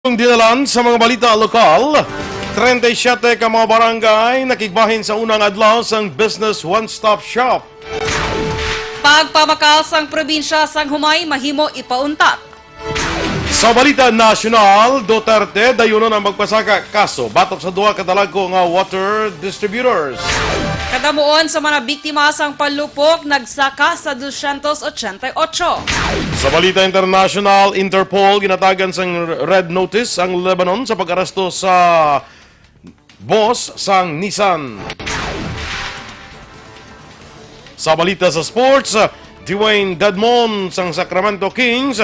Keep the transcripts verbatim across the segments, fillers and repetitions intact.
Ang dinalan sa mga balita lokal, treinta y siete ka mga barangay nakigbahin sa unang adlaw sang Business One Stop Shop. Pagpamakal sang probinsya sang humay mahimo ipauntat. Sa balita nasyonal, Duterte dayunon ang magpasaka kaso batok sa duha ka dalagko nga water distributors. Kadamuon sa mga biktima sang palupok nagsaka sa dosyentos otsenta y ocho. Sa balita internasyonal, Interpol ginatagan sang red notice ang Lebanon sa pag-aresto sa boss sang Nissan. Sa balita sa sports, Dewayne Dedmon sang Sacramento Kings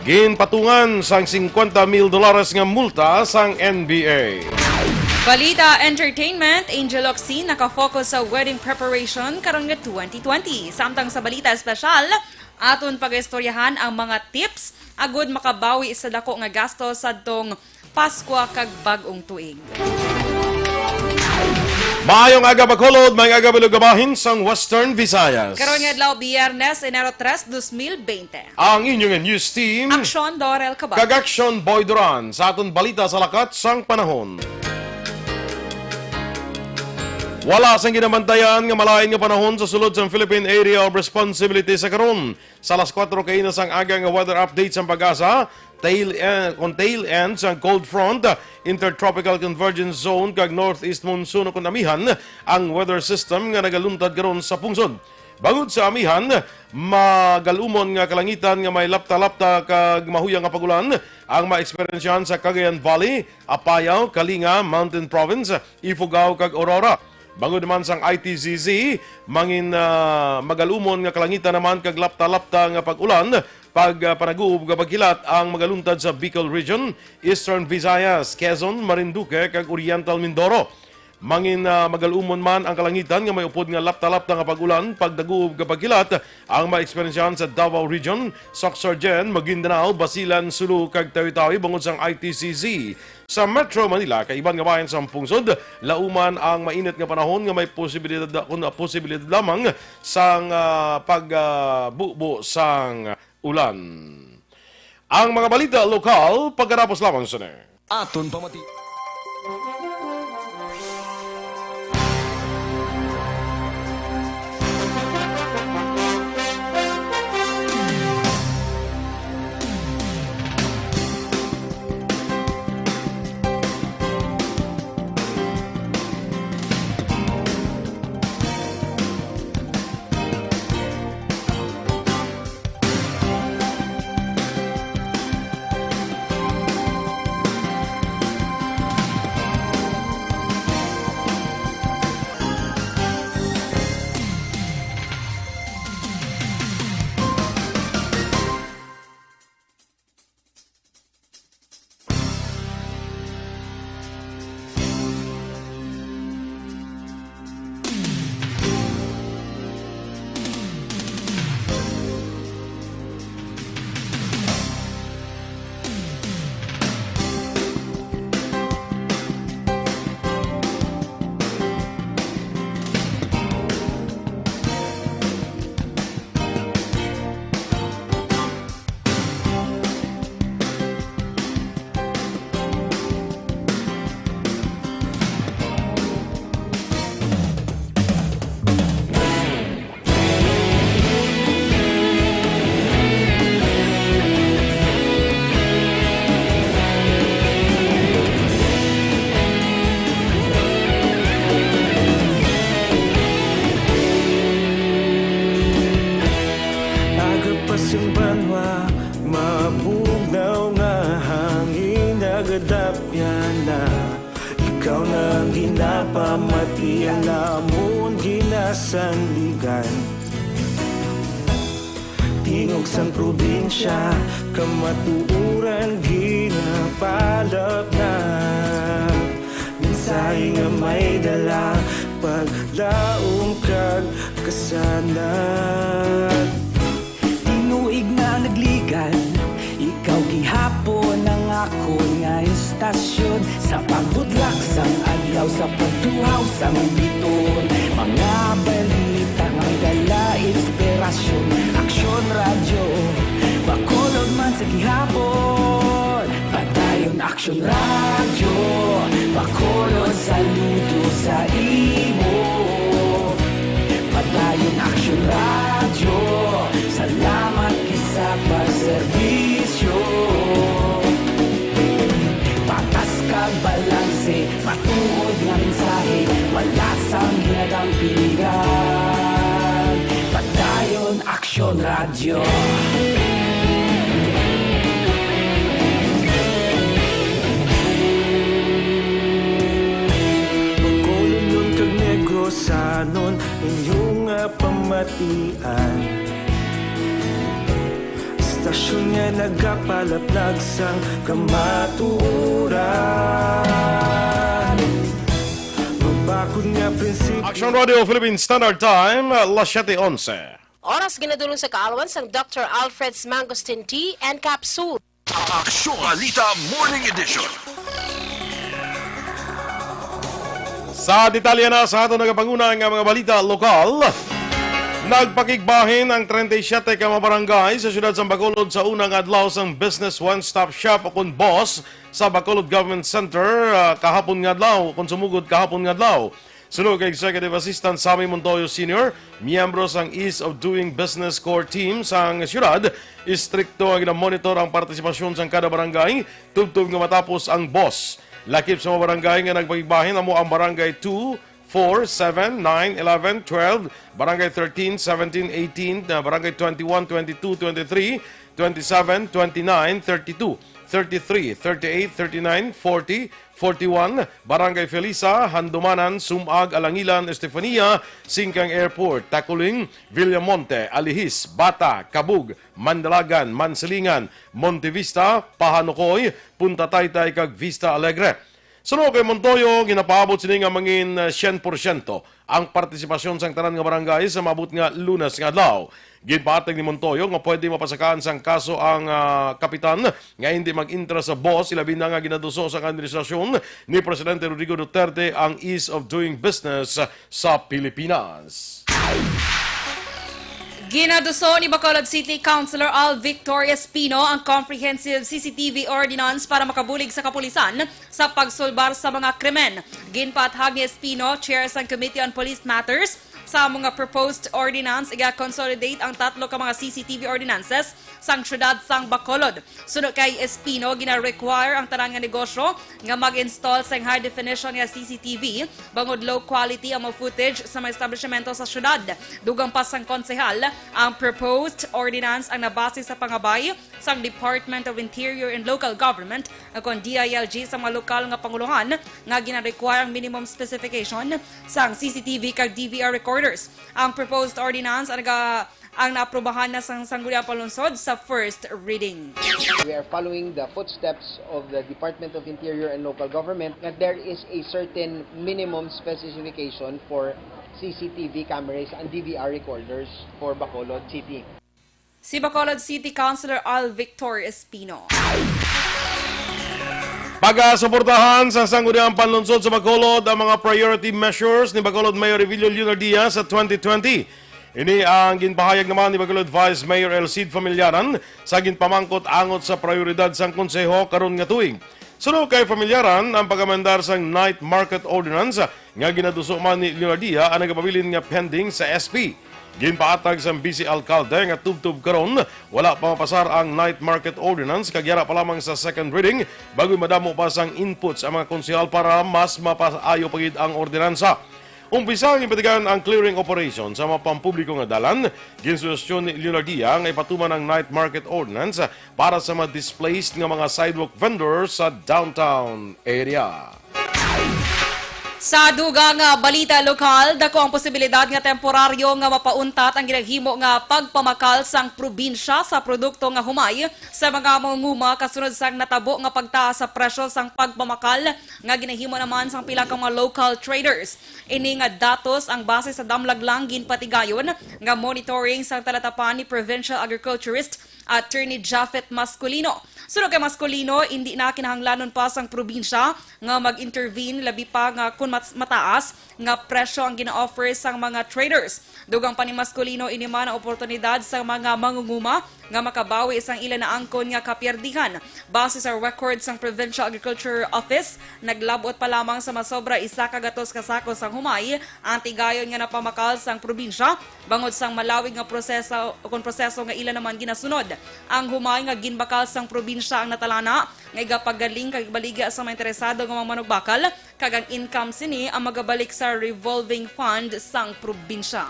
ginpatungan sang singkwenta mil dolares nga multa sang N B A. Balita entertainment, Angel Locsin naka-focus sa wedding preparation karon nga twenty twenty. Samtang sa balita espesyal, aton pagaistoryahan ang mga tips agud makabawi sa dako nga gasto sadtong Paskwa kag Bag-ong Tuig. Maayong aga, Bacolod, maayong aga, Balugabahin sang Western Visayas. Karon nga adlaw, Biyernes, Enero tres, dos mil bente. Ang inyo nga news team, Aksyon Dorel Cabal kag Aksyon Boy Duran, sa aton balita sa lakat sang panahon. Wala sang ginabantayan nga malain nga panahon sa sulod sang Philippine Area of Responsibility sa karon. Sa alas kuwatro kaina sang aga nga weather update sang PAGASA, tail end, kon tail end sang cold front, intertropical convergence zone kag northeast monsoon kon amihan ang weather system nga nagaluntad karon sa pungsod. Bangod sa amihan, magalumon nga kalangitan nga may lapta-lapta kag mahuyang nga pag-ulan ang maeksperyensyahan sa Cagayan Valley, Apayao, Kalinga, Mountain Province, Ifugao kag Aurora. Bangod naman sang I T C Z, mangin, ah, magalumon nga kalangitan naman kag lapta-lapta nga pag-ulan, pag, ah, panaguob nga pagkilat ang magaluntad sa Bicol Region, Eastern Visayas, Quezon, Marinduque, kag Oriental Mindoro. Mangin, ah, magalumon man ang kalangitan nga may upod nga lapta-lapta nga pag-ulan, pagdaguob nga pagkilat ang maeksperyensyahan sa Davao Region, Soccsksargen, Maguindanao, Basilan, Sulu, kag Tawi-Tawi bangod sang I T C Z. Sa Metro Manila kag iban nga bahin sang pungsod, lauman ang mainit nga panahon nga may posibilidad, kun posibilidad lamang sang, ah, pag, ah, bubo sang ulan. Ang mga balita lokal, pagkatapos lamang sini. Aton pamati. Aga pa sing banwa, mabugnaw nga hangin, nagadapyan na. Ikaw na ang ginapamati, ang amon ginasandigan. Tingog sang probinsya, kamatuoran ginapalapnag. Mensahe nga may dala, paglaom kag kasanag. Tinuig na nagligan, ikaw gihapon ang akon nga istasyon. Sa pagbudlak sang adlaw, sa pagtuhaw sang biton, mga balita nga may dala inspirasyon. Aksyon Radyo, Bacolod man sa gihapon, padayon Aksyon Radyo. Bacolod, saludo sa imo. Padayon Aksyon Radyo, salamat gid sa pagserbisyo. Patas kag balanse, matuod nga mensahe, wala sang ginadampingan. Padayon Aksyon Radyo. Bacolodnon kag Negrosanon, inyo nga pamatian. Istasyon nga nagapalaplag sang kamatuoran. Magbakod nga prinsipyo. Aksyon Radyo Philippine Standard Time, alas siyete onse. Oras ginadulong sa kaalwan sang Doctor Alfred Mangosteen Tea and Capsule. Aksyon Balita Morning Edition. Sa detalye na sa aton nagapanguna nga mga balita lokal, nagpakigbahin ang treinta y siete ka mga barangay sa siyudad sang Bacolod sa unang adlaw sang Business One Stop Shop o kon BOSS sa Bacolod Government Center, ah, kahapon nga adlaw, kon sumugod kahapon nga adlaw. Suno kay Executive Assistant Sammy Montoyo Senior, miyembro sang Ease of Doing Business Core Team sang siyudad, istrikto nga ginamonitor ang partisipasyon sang kada barangay tubtob nga matapos ang BOSS. Lakip sa mga barangay nga nagpakigbahin amo ang Barangay two, four, seven, nine, eleven, twelve, Barangay thirteen, seventeen, eighteen, uh, Barangay twenty-one, twenty-two, twenty-three, twenty-seven, twenty-nine, thirty-two, thirty-three, thirty-eight, thirty-nine, forty, forty-one, Barangay Felisa, Handumanan, Sumag, Alangilan, Estefania, Singkang Airport, Taculing, Villamonte, Alihis, Bata, Cabug, Mandalagan, Mansilingan, Montevista, Pahanukoy, Punta Taytay, kag Vista Alegre. Suno kay Montoyo, ginapaabot sini nga mangin, ah, syen porsyento ang partisipasyon sang tanan nga barangay sa maabot nga Lunes nga adlaw. Ginpatag ni Montoyo nga pwede mapasakaan sang kaso ang, ah, kapitan nga hindi mag-entra sa BOSS, ilabi na nga ginaduso sang administrasyon ni Presidente Rodrigo Duterte ang ease of doing business sa Pilipinas. Ginaduso ni Bacolod City Councilor Al Victor Espino ang Comprehensive C C T V Ordinance para makabulig sa kapulisan sa pagsulbar sa mga krimen. Ginpaathag ni Espino, chair sang Committee on Police Matters, sa mga proposed ordinance, iga-consolidate ang tatlo ka mga C C T V ordinances sang siyudad sang Bacolod. Suno kay Espino, gina-require ang tanan nga negosyo nga mag-install sang high definition nga C C T V, bangod low quality ang mga footage sa mga establishmento sa siyudad. Dugang pa sang konsehal, ang proposed ordinance ang nabase sa pangabay sang Department of Interior and Local Government, kon D I L G, sa mga lokal nga pangulohan nga gina-require ang minimum specification sang C C T V kag D V R recorders. Ang proposed ordinance ang naga-, ang naaprubahan na sang Sangguniang Panlungsod sa first reading. We are following the footsteps of the Department of Interior and Local Government that there is a certain minimum specification for C C T V cameras and D V R recorders for Bacolod City. Si Bacolod City Councilor Al Victor Espino. Pagasuportahan sa Sangguniang Panlungsod sa Bacolod ang mga priority measures ni Bacolod Mayor Revillo Leonardia sa twenty twenty. Ini ang ginpahayag naman ni Bacolod Vice Mayor El Cid Familiaran sa ginpamangkot angot sa prioridad sang konseho karon nga tuig. Suno kay Familiaran, ang pag-amendar sang Night Market Ordinance nga ginaduso man ni Leonardia ang nagapabilin nga pending sa S P. Ginpaatag sang Vice Alcalde nga tubtob karon wala pa mapasar ang Night Market Ordinance kag yara pa lamang sa second reading, bagoy madamo pa sang inputs ang mga konsehal para mas mapaayo pa gid ang ordinansa. Umpisa ginpatigayon ang clearing operation sa mga pampubliko nga dalan. Ginsuhestyon ni Leonardia nga ipatuman ang Night Market Ordinance para sa mga displaced nga mga sidewalk vendors sa downtown area. Sa dugang nga balita lokal, dako ang posibilidad nga temporaryo nga mapauntat ang ginahimo nga pagpamakal sang probinsya sa produkto nga humay sa mga mangunguma kasunod sang natabo nga pagtaas sa presyo sang pagpamakal nga ginahimo naman sang pila ka mga local traders. Ini nga datos ang base sa damlag lang ginpatigayon nga monitoring sang talatapan ni Provincial Agriculturist Attorney Japhet Masculino. Suno kay Masculino, indi na kinahanglanon pa sang probinsya nga mag-intervene, labi pa nga kun mas mataas nga presyo ang gina-offer sang mga traders. Dugang pa ni Masculino, ini man ang oportunidad sang mga mangunguma nga makabawi sang ila naangkon nga kapiyerdihan. Base sa record sang Provincial Agriculture Office, naglab-ot pa lamang sa masobra isa ka gatos ka sako sang humay ang tigayon nga napamakal sang probinsya bangod sang malawig nga proseso, kon proseso nga ila naman ginasunod. Ang humay nga ginbakal sang probinsya ang natalana nga igapagaling kag ibaligya sa mga interesado nga mga manugbakal, kag ang income sini ang magabalik sa revolving fund sang probinsya.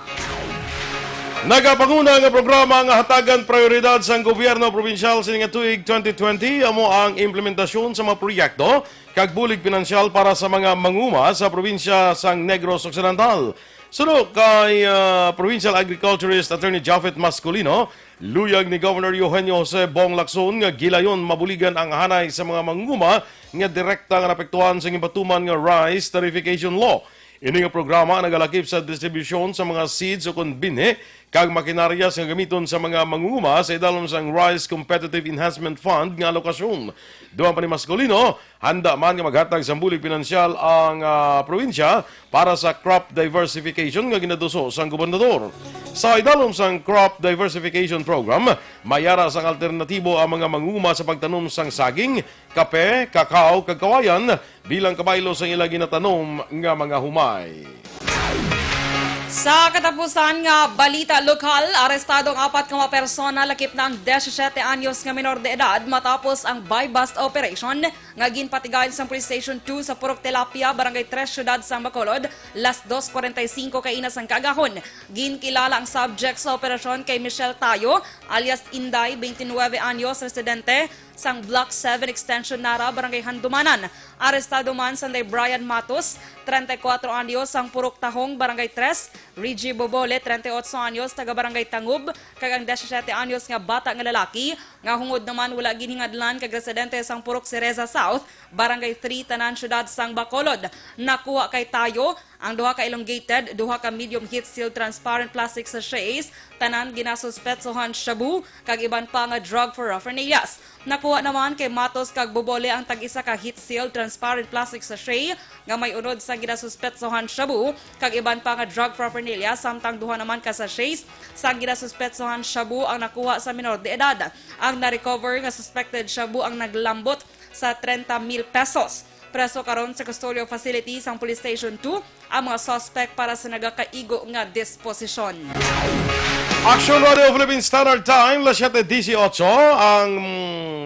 Nagapanguna nga programa nga hatagan prioridad sang gobyerno probinsyal sini nga tuig twenty twenty amo ang implementasyon sa mga proyekto kag bulig pinansyal para sa mga manguma sa probinsya sang Negros Occidental. Suno kay, ah, Provincial Agriculturist Attorney Japhet Masculino, luyag ni Governor Eugenio Jose Bong Lacson nga gilayon mabuligan ang hanay sa mga manguma nga direkta nga naapektuhan sa ginpatuman nga rice tariffication law. Ini nga programa nagalakip sa distribusyon sa mga seeds ukon binhi kag makinarya nga gamiton sa mga mangunguma sa idalom sang Rice Competitive Enhancement Fund nga alokasyon. Dugang pa ni Masculino, handa man nga maghatag sang bulig pinansyal ang, ah, probinsya para sa crop diversification nga ginaduso sang gobernador. Sa idalom sang crop diversification program, may ara sang alternatibo ang mga mangunguma sa pagtanom sang saging, kape, kakao, kag kawayan bilang kabaylo sa ila ginatanom nga mga humay. Sa katapusan nga balita lokal, arestado ang apat ka mga persona, lakip na ang disisiete anyos nga minor de edad, matapos ang buy-bust operation nga ginpatigayon sang Police Station two sa Purok Tilapia, Barangay Tres, Siyudad sang Bacolod, las dos cuarenta y cinco kaina sang kaagahon. Ginkilala ang subject sa operasyon kay Michelle Tayo, alias Inday, twenty-nine anyos, residente sang Block seven Extension Nara, Barangay Handumanan. Arestado man sanday Brian Matos, treinta y cuatro anyos, sang Purok Tahong, Barangay Tres, Reggie Bobole, treinta y ocho anyos, taga Barangay Tangub, kag ang disisiete anyos nga bata nga lalaki, nga hungod naman wala ginhingadlan kag residente sang Purok Cereza South, Barangay Three, Tanan, Siyudad sang Bacolod. Nakuha kay Tayo ang duha ka elongated, duha ka medium heat-sealed transparent plastic sachets, tanan ginasuspetsohan shabu, kag iban pa nga drug paraphernalias. Nakuha naman kay Matos kag Bobole ang tag-isa ka heat-sealed transparent plastic sachet nga may unod sang ginasuspetsohan shabu, kag iban pa nga drug paraphernalia, samtang duha naman ka sachets sang ginasuspetsohan shabu ang nakuha sa minor de edad. Ang na-recover nga suspected shabu ang naglambot sa treinta mil pesos. Preso karon sa custodial facility sang Police Station two ang mga suspect para sa nagakaigo nga disposisyon. Action Radio Philippine Standard Time, las siete dieciocho. Ang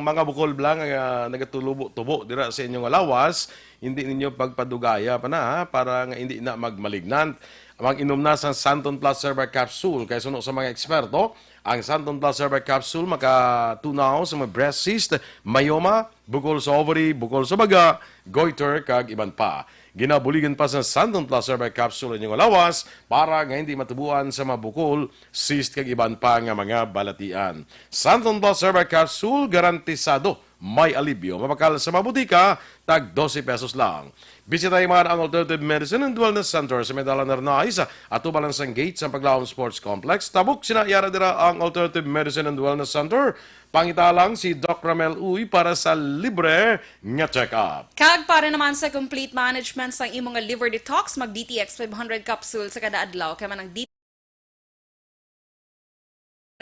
mga bukol bala nga nagatubo-tubo dira sa inyong lawas, hindi ninyo pagpadugaya pa na, ha, para nga hindi na magmalignant. Mag-inom na sang Santon Plus Herbal Capsule, kay suno sa mga eksperto, ang Santon Plus Herbal Capsule makatunaw sa mga breast cyst, myoma, bukol sa ovary, bukol sa baga, goiter, kag iban pa. Ginabuligan pa sa Santon Plus Herbal Capsule ang inyong lawas para nga hindi matubuan sa mga bukol, cyst, kag iban pa nga mga balatian. Santon Plus Herbal Capsule, garantisado may alibyo. Mabakal sa mga butika, tag dose pesos lang. Bisitahi man ang Alternative Medicine and Wellness Center sa may Dalan Arnaiz, atubang lang sang gate sa Paglaom Sports Complex. Tabok sina, yara dira ang Alternative Medicine and Wellness Center. Pangita lang si Doc Ramel Uy para sa libre nga check-up. Kag para naman sa complete management sang imo nga liver detox, mag D T X five hundred capsule sa kada adlaw. Kay man ang D T X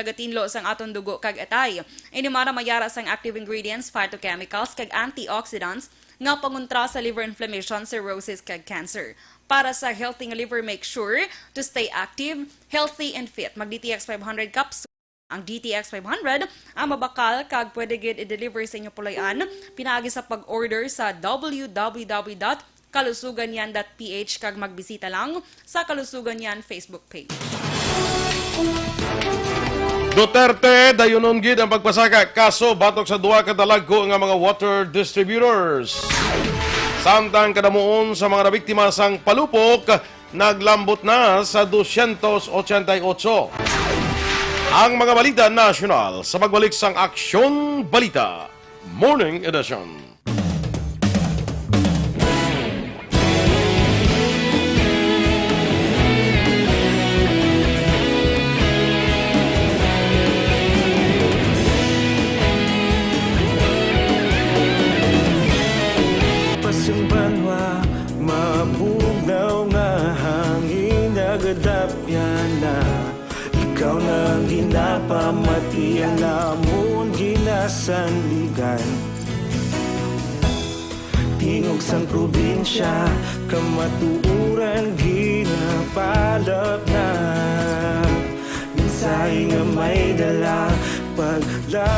nagatinlo sang aton dugo kag atay. Ini man ang may ara sang active ingredients, phytochemicals, kag antioxidants nga pangontra sa liver inflammation, cirrhosis, kag cancer. Para sa healthy nga liver, make sure to stay active, healthy, and fit. Mag D T X five hundred capsule. Ang D T X five hundred ang mabakal kag pwede gid i-deliver sa inyo puloy-an pinaagi sa pag-order sa W W W dot kalusugan yan dot P H kag magbisita lang sa Kalusugan Yan Facebook page. Duterte, dayunon gid ang pagpasaka kaso batok sa duha ka dalagko nga mga water distributors. Samtang kadamuon sa mga nabiktima sang palupok, naglambot na sa dosyentos ochenta y ocho. Ang mga balita nasyonal sa pagbalik sang Aksyon Balita Morning Edition. Yana, ikaw na ang ginapamati, ang amon ginasandigan. Tingog sang probinsya, kamatuoran ginapalapnag. Mensahe nga may dala, pagla